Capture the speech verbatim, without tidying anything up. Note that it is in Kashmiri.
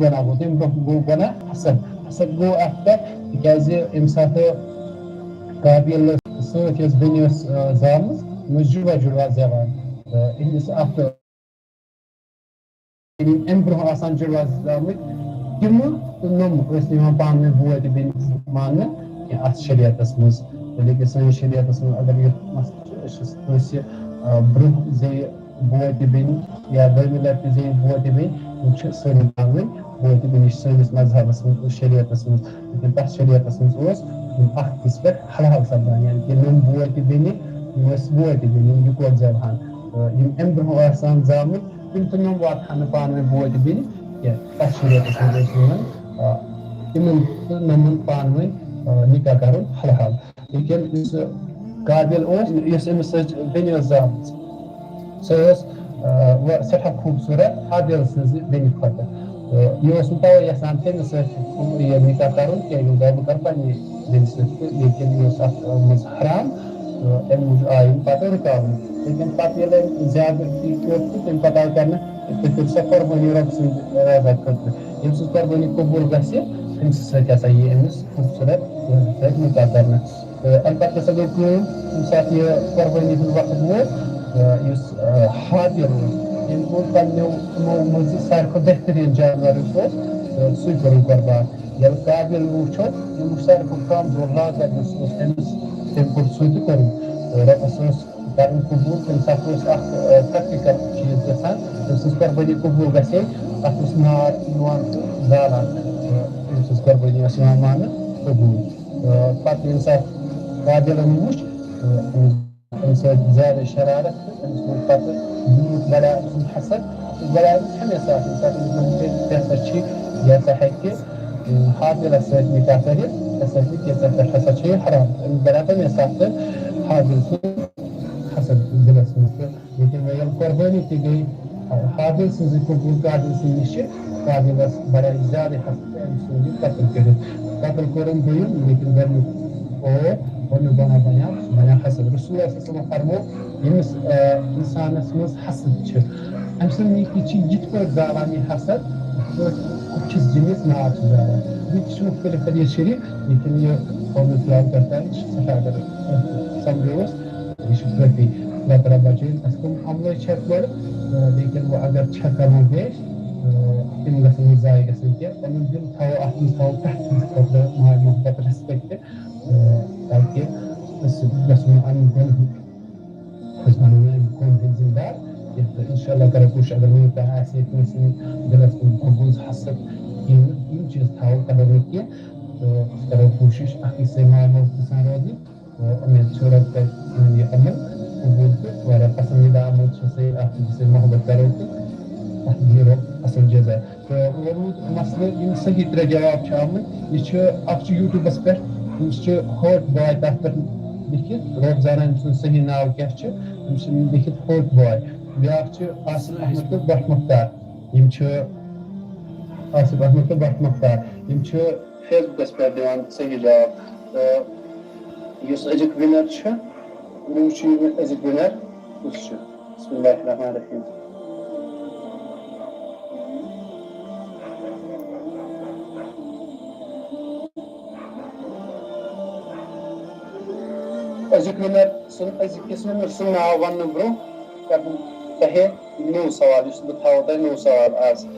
گۄناہ گوٚو، تَمہِ برٛونٛہہ گوٚو گۄناہ حسد۔ حسد گوٚو اَتھ پٮ۪ٹھ، تِکیٛازِ ییٚمہِ ساتہٕ قابیل سۭتۍ یۄس بیٚنہِ ٲس، آ، زامٕژ، یِم ٲسۍ جُڑوا جُڑوا زٮ۪وان۔ تہٕ یِہِنٛدِس اَتھ یِم اَمہِ برٛونٛہہ آسان جُڑوا زامٕتۍ، تِمہٕ تہٕ نۄمہٕ ٲسۍ نہٕ یِوان پانہٕ ؤنۍ بوے تہٕ بیٚنہِ ماننہٕ کینٛہہ اَتھ شریعتَس منٛز۔ یعنی کہِ سٲنِس شریعتَس منٛز اگر یہِ مسلہٕ چھُ، أسۍ چھِ کٲنٛسہِ، آ، برٛونٛہہ زیٚیہِ بوے تہٕ بیٚنہِ یا دوٚیمہِ لَٹہِ تہِ زیٚیہِ بوے تہٕ بیٚنہِ، یِم چھِ سٲنۍ پانہٕ ؤنۍ بوے تہٕ بیٚنہِ، یہِ چھِ سٲنِس مذہبَس منٛز، شریعتَس منٛز۔ لیکن تَتھ شریعتَس منٛز اوس یِم اَکھ أکِس پٮ۪ٹھ حلال سَپدان، یعنی کہِ نۄم بوے تہٕ بیٚنہِ، یِم ٲسۍ بوے تہٕ بیٚنہِ، یِم یِکوَٹہٕ زٮ۪وہَن۔ تہٕ یِم اَمہِ برٛونٛہہ ٲسۍ آسان زامٕتۍ، تِم تہٕ نۄم واتہٕ ہن نہٕ پانہٕ ؤنۍ بوے تہٕ بیٚنہِ کینٛہہ۔ تَتھ شریعتَس منٛز ٲسۍ یِوان، آ، تِمَن تہٕ نۄمَن پانہٕ ؤنۍ، آ، نِکاح کَرُن حلال۔ لیکن یُس قابیل اوس، یۄس أمِس سۭتۍ بیٚنہِ ٲس زامٕژ، سۄ ٲس، آ، وا-، سٮ۪ٹھاہ خوٗبصوٗرت حابیل سٕنٛزِ بیٚنہِ کھۄتہٕ۔ تہٕ یہِ اوس نہٕ تَوَے یَژھان تٔمِس سۭتۍ یہِ نِکاح کَرُن کینٛہہ، یہِ دوٚپ، بہٕ کَرٕ پنٛنہِ بیٚنہِ سۭتۍ تہٕ، لیکن یہِ اوس اَتھ منٛز حرام، تہٕ اَمہِ موٗجوٗب آیہِ یِم پَتہٕ رُکاونہٕ۔ لیکن پَتہٕ ییٚلہِ أمۍ زیادٕ تہِ کوٚر تہٕ تَمہِ پَتہٕ آیہِ کَرنہٕ، تہٕ کٔر سۄ قۄربٲنی رۄب سٕنٛدِ رضا خٲطرٕ۔ ییٚمہِ سۭتۍ قۄربٲنی قبوٗل گژھِ، تَمہِ سۭتۍ ہسا یِیہِ أمِس خوٗبصوٗرت تہٕ نِکاح کَرنہٕ۔ تہٕ اَمہِ پَتہٕ ہسا گٔے کٲم، ییٚمہِ ساتہٕ یہِ قۄربٲنی ہُنٛد وقت ووت، تہٕ یُس، آ، حابیل اوس، ییٚمۍ کوٚر پنٛنیو تِمو منٛز ساروی کھۄتہٕ بہتریٖن جانور یُس اوس، تہٕ سُے کوٚرُن قۄربان۔ ییٚلہِ قابیل وٕچھو، یہِ وٕچھ ساروی کھۄتہٕ کمزور لاکر یُس اوس أمِس، تٔمۍ کوٚر سُہ تہِ کوٚرُن۔ تہٕ رۄبَس اوس کَرُن قبوٗل، تَمہِ ساتہٕ اوس اَکھ، آ، practical چیٖز گژھان، تٔمۍ سٕنٛز قۄربٲنی قبوٗل گژھِ ہے، اَتھ اوس نار یِوان تہٕ زالان، تہٕ تٔمۍ سٕنٛز قۄربٲنی ٲس یِوان ماننہٕ قبوٗل۔ تہٕ پَتہٕ ییٚمہِ ساتہٕ قابیلَن وٕچھ، تہٕ أمِس، أمِس ٲس زیادٕ شرارت تہٕ أمِس ووٚن پَتہٕ یوٗت بَڑیو أمۍ سُنٛد حسد، تہٕ بَڑیو أمِس ہمیشہٕ آسان، پَتہٕ أمِس دوٚپُن، "ژےٚ، ژےٚ ہسا چھِ، یہِ ہسا ہیٚکہِ حابیلَس سۭتۍ نِکاح کٔرِتھ، ژےٚ سۭتۍ نہٕ کینٛہہ، ژےٚ پٮ۪ٹھ ہسا چھُ یہِ حرام۔" أمِس بَڑیو تَمے ساتہٕ حابیل سُنٛد حسد دِلَس منٛز۔ تہٕ لیکن وۄنۍ ییٚلہِ قۄربٲنی تہِ گٔے حابیل سٕنٛزٕے قبوٗل قابیل سٕنٛدِ نِش، قابیلَس بَڑیو زیادَے حسد، أمۍ ژھُن یہِ قتل کٔرِتھ۔ قتل کوٚرُن دوٚیُم، لیکن گۄڈٕنیُک اوس، گۄڈٕنیُک گۄناہ بَنیو، سُہ بَنیو حسد۔ رسول اللہ صلی اللہ علیہ وسلم فرموو، ییٚمِس، آ، اِنسانَس منٛز حسد چھِ، أمۍ سٕنٛز نیکی چھِ یِتھ پٲٹھۍ زالان یہِ حسد، یِتھ پٲٹھۍ کُٹھِس زِنِس نار چھِ زالان۔ یہِ تہِ چھِ مُختٔلِف حدیٖث شریٖف، لیکن یہِ قومِ فِلحال پٮ۪ٹھ تام چھِ سٮ۪ٹھاہ، اگر سَمجھو أسۍ، یہِ چھُ کٲفی۔ اللہ تعالیٰ بَچٲیِن اَسہِ کٕم عملہٕ چھِ اَسہِ گۄڈٕ، تہٕ بیٚیہِ کِنہٕ وۄنۍ اگر چھےٚ کَرُن پیش، تہٕ تِم گژھن نہٕ ضایع گژھٕنۍ کینٛہہ۔ پَنُن دِل تھاوو اَتھ منٛز، تھاوو پرٛٮ۪تھ کٲنٛسہِ خٲطرٕ ماے محبت، respect، تہٕ تاکہِ أسۍ گژھو نہٕ اَمہِ گۄنہُک، أسۍ بَنو نہٕ اَمہِ گۄنہٕ ہٕنٛدۍ ذِمہٕ دار کینٛہہ۔ تہٕ اِنشاء اللہ کَرو کوٗشِش، اگر وٕنیُک تام آسہِ ہے کٲنٛسہِ ہٕنٛدۍ دِلَس منٛز بغض، حسد، کینٛہہ، یِم چیٖز تھاوو، کَرو نہٕ کینٛہہ۔ تہٕ أسۍ کَرو کوٗشِش اَکھ أکِس سۭتۍ ماے محبت سان روزٕنۍ۔ تہٕ اُمید چھِ رۄب کَرِ سون یہِ عمل قبوٗل تہٕ واریاہ پسندیدہ عمل چھِ سٲنۍ، اَتھ سۭتۍ سۭتۍ محبت کَرو تہٕ اَتھ دِیہِ رۄب اَصٕل جزا۔ تہٕ اورٕ روٗد مسلہٕ، یِم صحیح ترٛےٚ جواب چھِ آمٕتۍ۔ یہِ چھِ، اَکھ چھُ YouTubeَس پٮ۪ٹھ، أمِس چھِ ہٲٹ باے تَتھ پٮ۪ٹھ لیکھِتھ، رۄب زانان أمۍ سُنٛد صحیح ناو کیٛاہ چھُ، أمِس چھِ لیکھِتھ ہٲٹ باے۔ بیٛاکھ چھِ آصف احمد تہٕ بٹ مختار، یِم چھِ آصف احمد تہٕ بٹ مختار، یِم چھِ Facebookَس پٮ۪ٹھ دِوان صحیح جواب۔ تہٕ یُس أزیُک winner چھُ، وۄنۍ وٕچھِو یہِ أزیُک winner کُس چھُ۔ بسم اللہ الرحمن الرحیم۔ أزیُک winner سُنٛد، أزیُک یُس winner سُنٛد ناو وَننہٕ برٛونٛہہ کَرٕ بہٕ تۄہہِ نوٚو سوال، یُس بہٕ تھاوو تۄہہِ نوٚو سوال آز۔